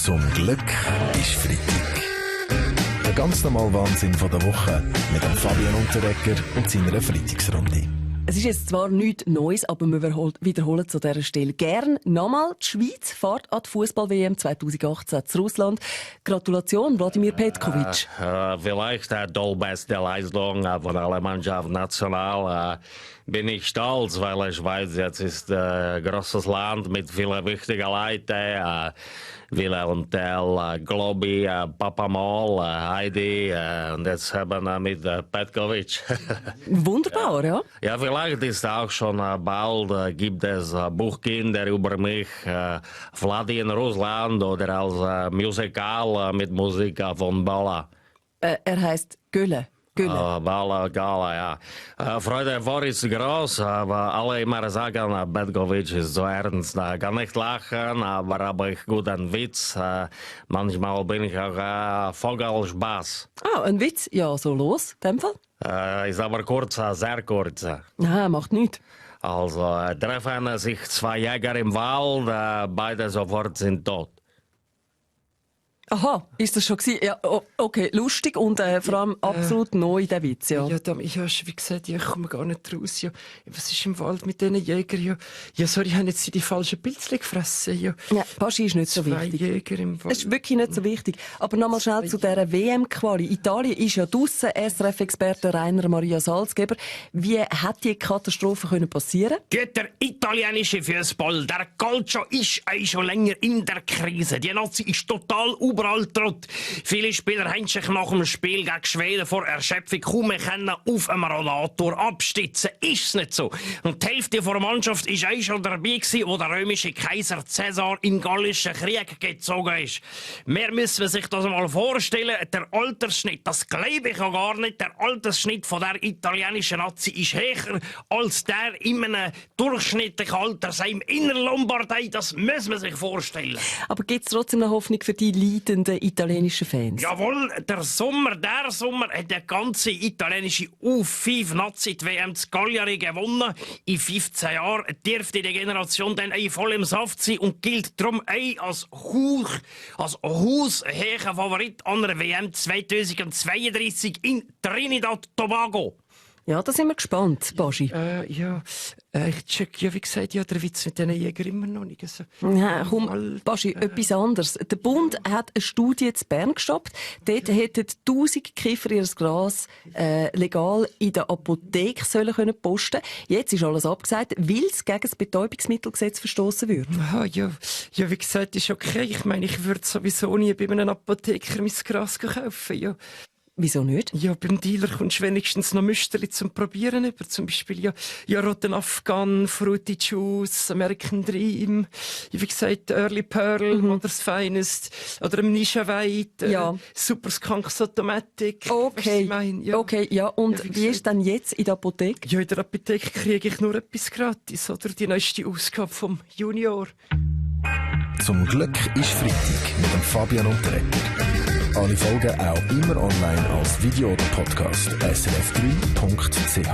Zum Glück ist Freitag. Der ganz normale Wahnsinn von der Woche mit dem Fabian Unterreger und seiner Freitagsrunde. Es ist jetzt zwar nichts Neues, aber wir wiederholen zu dieser Stelle gern nochmal. Die Schweiz fährt an die Fußball-WM 2018 zu Russland. Gratulation, Wladimir Petkovic. Vielleicht die beste Leistung von der Mannschaft national. Bin ich stolz, weil die Schweiz jetzt ist ein großes Land mit vielen wichtigen Leuten. Wilhelm Tell, Globi, Papa Moll, Heidi und jetzt haben wir mit Petkovic. Wunderbar, ja. Ja, vielleicht ist auch schon bald, gibt es Buchkinder über mich, Vladi in Russland oder als Musical mit Musik von Bala. Er heisst Gülle. Bala, Gala, ja. Freude vor ist groß, aber alle immer sagen, Petkovic ist so ernst. Kann nicht lachen, aber habe ich guten Witz. Manchmal bin ich auch Vogelspaß. Ein Witz? Ja, so los, in dem Fall. Ist aber kurz, sehr kurz. Macht nichts. Also treffen sich zwei Jäger im Wald, beide sofort sind tot. Aha, ist das schon gewesen? Ja, okay, lustig und vor allem absolut neu, der Witz, ja. Ja, ich habe wie gesagt, ich komme gar nicht raus. Ja. Was ist im Wald mit diesen Jägern? Ja, sorry, haben jetzt die falschen Pilzchen gefressen? Ja, Baschi ist nicht so wichtig. Jäger im Wald. Das ist wirklich nicht so wichtig. Aber nochmal schnell zu dieser WM-Quali. Italien ist ja draussen, SRF-Experte Rainer Maria Salzgeber. Wie hätte die Katastrophe passieren können? Der italienische Fußball, der Calcio ist schon länger in der Krise. Die Nazi ist total überall trott. Viele Spieler haben sich nach dem Spiel gegen Schweden vor Erschöpfung kaum mehr auf einem Rollator abstützen. Ist es nicht so? Und die Hälfte der Mannschaft ist schon dabei gewesen, wo der römische Kaiser Caesar in gallischen Krieg gezogen ist. Mehr müssen wir sich das mal vorstellen. Der Altersschnitt, das glaube ich auch gar nicht, der Altersschnitt von der italienischen Nazi ist höher als der in einem durchschnittlichen Altersheim in der Lombardei. Das muss man sich vorstellen. Aber gibt es trotzdem eine Hoffnung für die leidenden italienischen Fans? Jawohl, der Sommer hat der ganze italienische U5-Nazi die WM zu Cagliari gewonnen. In 15 Jahren dürfte die Generation dann voll im Saft sein und gilt darum als haushoher Favorit an der WM 2032 in Trinidad Tobago. Ja, da sind wir gespannt, Baschi. Ich check ja, wie gesagt, ja, der Witz mit diesen Jägern immer noch nicht so. Ja, komm, Baschi, etwas anderes. Der Bund hat eine Studie zu Bern gestoppt. Dort hätten 1000 Kiffer ihr Gras legal in der Apotheke sollen können posten. Jetzt ist alles abgesagt, weil es gegen das Betäubungsmittelgesetz verstoßen würde. Ja, wie gesagt, ist okay. Ich meine, ich würde sowieso nie bei einem Apotheker mein Gras kaufen, ja. Wieso nicht? Ja, beim Dealer kommst du wenigstens noch Müsterli zum Probieren über. Zum Beispiel, Roten Afghan, Fruity Juice, American Dream, wie gesagt, Early Pearl, oder das Finest, oder im Nisha White, Super Skunks Automatic. Okay, und wie ist denn jetzt in der Apotheke? Ja, in der Apotheke kriege ich nur etwas gratis, oder die neueste Ausgabe vom Junior. Zum Glück ist Freitag mit dem Fabian Unterreger. Alle Folgen auch immer online als Video oder Podcast srf3.ch.